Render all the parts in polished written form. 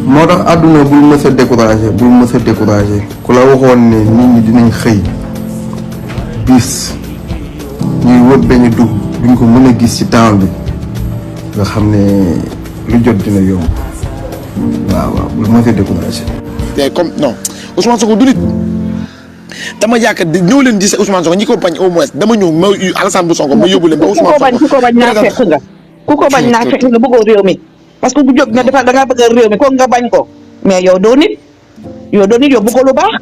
moo tax àdduna bul mës a découragé ku la waxoon ne nit ñi dinañ xëy bis ñuy wër benn dugg duñ ko mën a gis ci temps bi nga xam ne lu jot dina yomb waaw bul mës a découragé. te comme non Ousmane Sonko du nit dama yaakaar di ñëw leen di sa Ousmane Sonko ñi ko bañ au moins dama ñëw ma Alassane bu Sonko ma yóbbu leen ba Ousmane Sonko ku ko bañ naa fekk nga ku ko bañ naa fekk nga bëggoo réew mi parce que bu jóg nga dafa da ngaa bëgg réew mi ko nga bañ ko mais yow doo nit yow bëggoo lu baax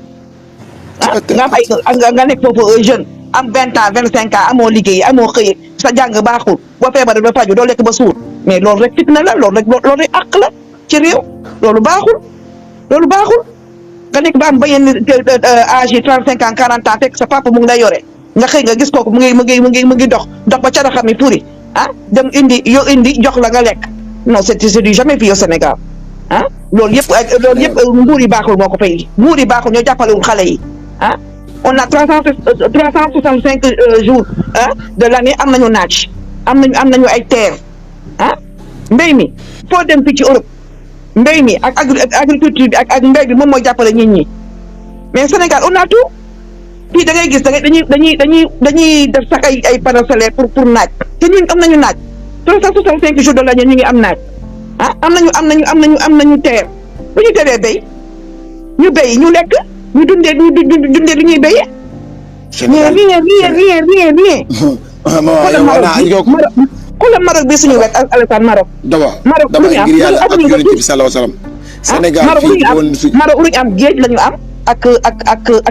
nga am ay nga nekk foofu jeune am 20 ans 25 ans amoo liggéey amoo xëy sa jàng baaxul boo feebaree ba faju doo lekk ba suur mais loolu rek fitna la loolu rek àq la ci réew loolu baaxul nga nekk ba am ba yenn âge yi 35 ans 40 ans fekk sa papa mu ngi lay yore nga xëy nga gis kooku mu ngi dox ba cara xam yi puri dem indi jox la nga lekk non c'est du jamais vu au Sénégal loolu yëpp nguur yi baaxul moo ko fay nguur yi baaxul ñoo jàppalewul xale yi on a 365 jours de l'année am nañu naaj am nañu ay terre mbéy mi foo dem fii ci Europe mbéy mi ak agriculture bi ak mbéy bi moom mooy jàppale nit ñi mais Sénégal on a tout fii da ngay gis dañuy def sax ay panneaux solaires pour naaj te ñun am nañu naaj 365 jours de l'année ñu ngi am naaj am nañu terre bu ñu teree béy ñu béy ñu lekk ñu dundee lu ñuy béyee. mais rien. xoolal Maroc bi suñu wet Alassane Maroc. Maroc lu ñu am ngir yàlla ak yonent bi sallallahu alayhi wasallam. Sénégal Maroc lu ñu am géej la ñu am ak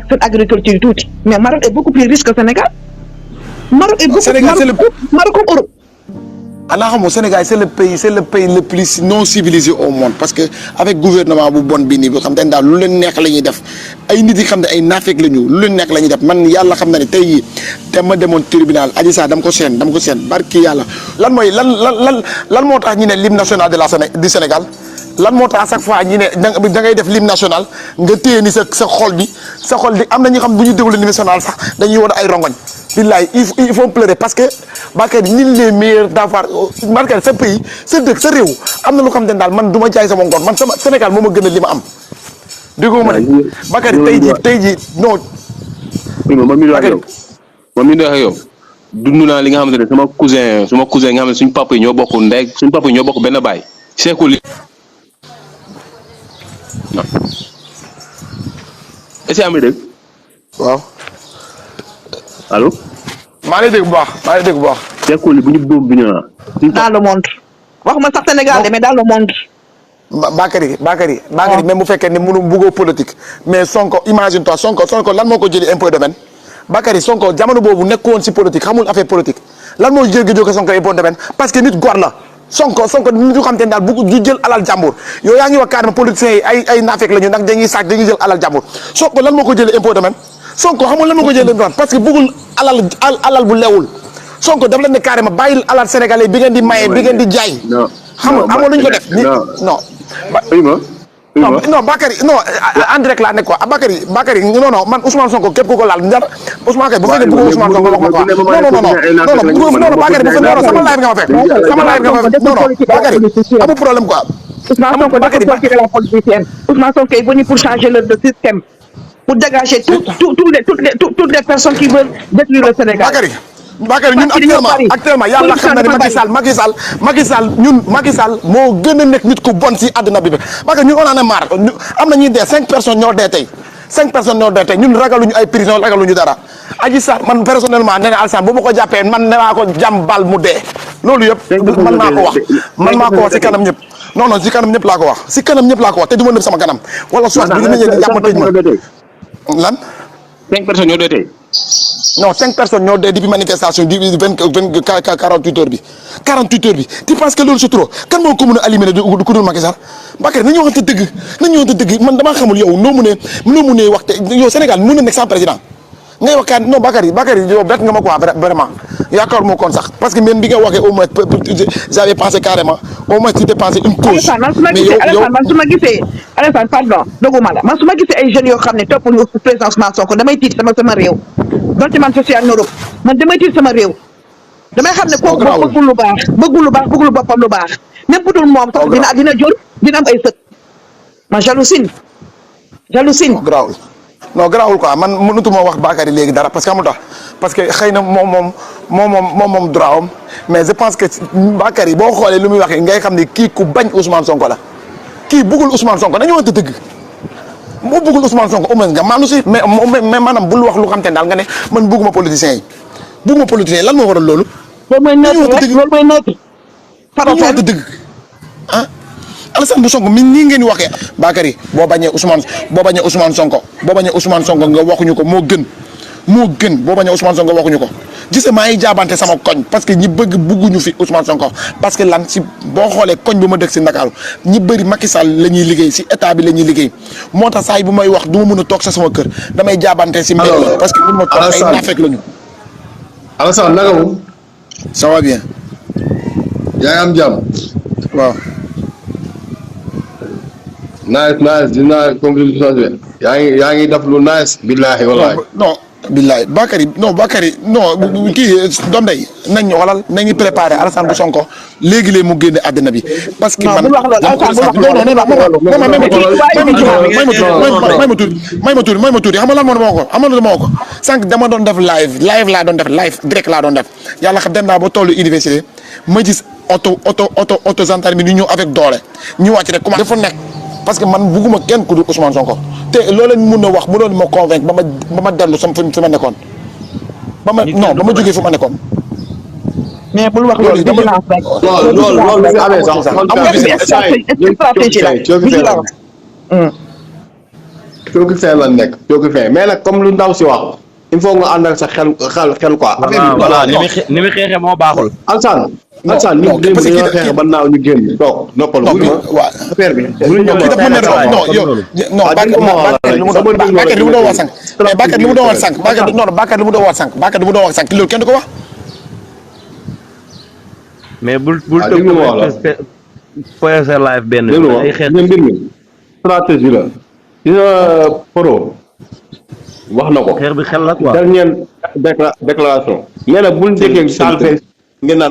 seen agriculture tuuti mais Maroc est beaucoup plus riche que Sénégal. Maroc comme Europe. xanaa xamoo Sénégal c'est le pays le plus non civilisé au monde parce que avec gouvernement bu bon bi nii boo xam te ne daal lu leen neex la ñuy def ay nit yi xam ne ay naafeq la ñu lu leen neex la ñuy def man yàlla xam na ne tey jii dama demoon tribunal Adji Sarr dama ko seen barki yàlla lan moo tax ñu ne l'hymne national du Sénégal lan moo tax à chaque fois ñu ne da ngay def l'hymne national nga téye ni sa xol bi am na ñi xam bu ñu déglu l'hymne national sax dañuy war ay rongoñ billaay il faut pleurer parce que Bakary ñun les meilleurs d'avoir Bakary sa pays sa dëkk sa réew am na lu xam ne daal man du ma jaay sama ngor man sama Sénégal moo ma gën a li ma am déggoo ma ne Bakary tey jii non man mii di wax yow dund naa li nga xamante ne sama cousin nga xam ne suñu papa yi ñoo bokk ndey suñu papa yi ñoo bokk benn baay Cheikhou li non est-ce que am na dégg waaw allo. maa ngi dégg bu baax. Cheikhou li bu ñu boobu bi ñu naan. dans le monde. waxuma sax Sénégal mais dans le monde. Bakary même bu fekkee ne mënu bëggoo politique mais Sonko imagine toi Sonko lan moo ko jëli impôt domaine Bakary Sonko jamono boobu nekkoon si politique xamul affaire politique lan moo jël gi jóge Sonko impôt domaine parce que nit góor la Sonko nit ñu xam te ne daal bu jël alal jàmbur yow yaa ngi wax carrément politiciens yi ay naafeq la ñu ndax dañuy sàcc dañuy jël alal jàmbur Sonko lan moo ko jëlee impôt domaine Sonko xamul lan moo ko jëlee doon parce que bëggul alal bu leewul Sonko daf leen ne carrément bàyyil alal sénégalais bi ngeen di maye bi ngeen di jaay. xam nga amoo lu ñu ko def. non Bakary non en direct laa nekk quoi Bakary non man Ousmane Sonko képp ku ko laal dara Ousmane kay bu fekkee bëgg Ousmane Sonko wax ma quoi non Bakary bu fekkee sama live nga ma fekk non Bakary amul problème quoi. Ousmane Sonko dafa sortir de la politicienne. Ousmane Sonko est venu pour changer le système pour dégager toutes les personnes qui veulent détruire le Sénégal. Bakary ñun actuellement yàlla xam na ne Macky Sall moo gën a nekk nit ku bon si àdduna bi Bakary ñun on en a marre am na ñuy dee 5 personnes ñoo dee tey ñun ragaluñu ay prison ragaluñu dara Adji Sarr man personnellement nee na Alassane bu ma ko jàppee man nee naa ko jàmm bal mu dee loolu yëpp man maa ko wax si kanam ñëpp non si kanam ñëpp laa ko wax te du ma nëb sama kanam wala soit bi dinañu jàpp tëj ma lan 5 personnes ñoo dee tey. non 5 personnes ñoo dee depuis manifestation di 48 heures bi 48 heures bi tu penses que loolu c'est trop kan moo ko mën a éliminer du ku dul Macky Sall Bakary nañu waxante dëgg man damaa xamul yow noo mënee wax te yow Sénégal mën na nekk sans président ngay wax kaan non Bakary yow bett nga ma quoi vraiment yaakaar moo kon sax parce que même bi nga waxee au moins j'avais pensé carrément au moins tu t'es pensé une cause. mais yow man su ma gisee Alassane pardon doguma la man su ma gisee ay jeunes yoo xam ne topp ñu président Ousmane Sonko damay tiit sama réew donte man social en Europe man damay tiit sama réew damay xam ne kooku bëggul lu baax bëggul boppam lu baax même bu dul moom sax dina jur dina am ay sët ma jalousie garaawul non garaawul quoi man mënutuma wax Bakary léegi dara parce que amul tax parce que xëy na moom droit am mais je pense que Bakary boo xoolee lu muy waxee ngay xam ne kii ku bañ Ousmane Sonko la kii bëggul Ousmane Sonko dañu wante dëgg moo bëggul Ousmane Sonko au moins nga maanu si mais maanaam bul wax lu xam te ne daal nga ne man bëgguma politiciens yi bëgguma politiciens yi lan moo waral loolu. loolu mooy neutre dañu wante dëgg ah. Alassane bu Sonko mi nii ngeen di waxee Bakary boo bañee Ousmane Sonko nga waxuñu ko moo gën boo bañee Ousmane Sonko waxuñu ko gis nga maa ngi jaabante sama koñ parce que ñi bugguñu fi Ousmane Sonko parce que lan si boo xoolee koñ bi ma dëkk si Ndakaaru ñi bëri Macky Sall la ñuy liggéey si état bi la ñuy liggéey moo tax saa yi bu may wax du ma mën a toog sa sama kër damay jaabante si mbir la parce que mun ma toog ay naafeq lañu. Alassane naka moom. ça va bien. yaa ngi am jàmm. waaw. nice dinaa conclusion bi yaa ngi def lu nice billahi wallahi non billahi Bakary non kii doom day nañ walal nañu préparé Alassane bu Sonko léegi mu génne àddina bi parce que man may ma tuuti xam nga lan moo ko sànq dama doon def live laa doon def live direct laa doon def yàlla xam dem naa ba tollu université ma gis auto gendarme ni ñëw avec doole ñu wàcc rek commencé dafa nekk parce que man bugguma kenn ku dul Ousmane Sonko te loolu lañ mun a wax mënoon ma convaincre ba ma dellu sama fi ma nekkoon ba ma jógee fu ma nekkoon. mais bul wax loolu vigilance rek. loolu fi amee sax stratégie la vigilance. cooki fin la nekk cooki fin mais nag comme lu ndaw si wax il faut nga ànd ak sa xel quoi. voilà ni muy xeexee moo baaxul. Alassane ñun démb dañoo xeex ba naaw ñu génn toog noppal wuy ma affaire bi. Bakary li mu doon wax sànq mais Bakary li mu doon wax sànq loolu kenn du ko wax. mais bul tëb PSR live benn ay xeex mbir mi stratégie la gis nga Poro wax na ko xeex bi xel la quoi dernière déclaration nee na bul njëkkee saal fee ngeen naan